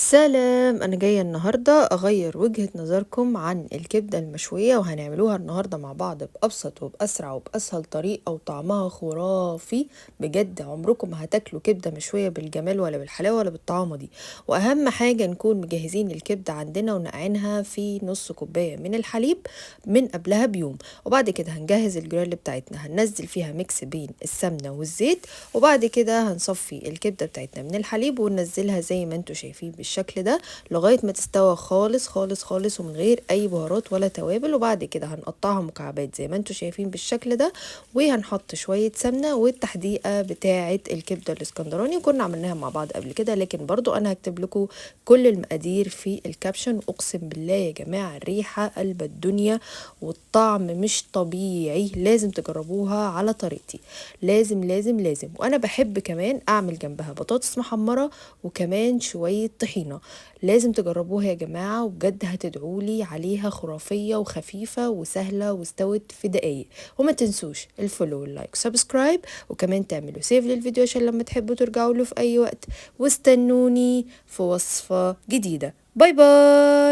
سلام. انا جاية النهارده اغير وجهة نظركم عن الكبده المشويه، وهنعملوها النهارده مع بعض بابسط وباسرع وباسهل طريقه، وطعمها خرافي بجد. عمركم ما هتاكلوا كبده مشوية بالجمال ولا بالحلاوه ولا بالطعامه دي. واهم حاجة نكون مجهزين الكبده عندنا ونقعينها في نص كوباية من الحليب من قبلها بيوم. وبعد كده هنجهز الجريل بتاعتنا، هننزل فيها mix بين السمنة والزيت، وبعد كده هنصفي الكبده بتاعتنا من الحليب وننزلها زي ما انتم شايفين بالشكل ده لغاية ما تستوى خالص خالص خالص، ومن غير اي بهارات ولا توابل. وبعد كده هنقطعها مكعبات زي ما انتم شايفين بالشكل ده، وهنحط شوية سمنه والتحديقه بتاعه الكبده الاسكندراني، وكنا عملناها مع بعض قبل كده، لكن برضو انا هكتب لكم كل المقادير في ال caption. اقسم بالله يا جماعة الريحة قلب الدنيا والطعم مش طبيعي، لازم تجربوها على طريقتي، لازم لازم لازم. وانا بحب كمان اعمل جنبها بطاطس محمرة وكمان شوية طحينه، لازم تجربوها يا جماعة وبجد هتدعولي عليها، خرافية وخفيفة وسهلة واستوت في دقايق. وما تنسوش ال follow وال like subscribe، وكمان تعملوا save للفيديو عشان لما تحبوا ترجعوا له في اي وقت. واستنوني في وصفه جديدة. bye bye.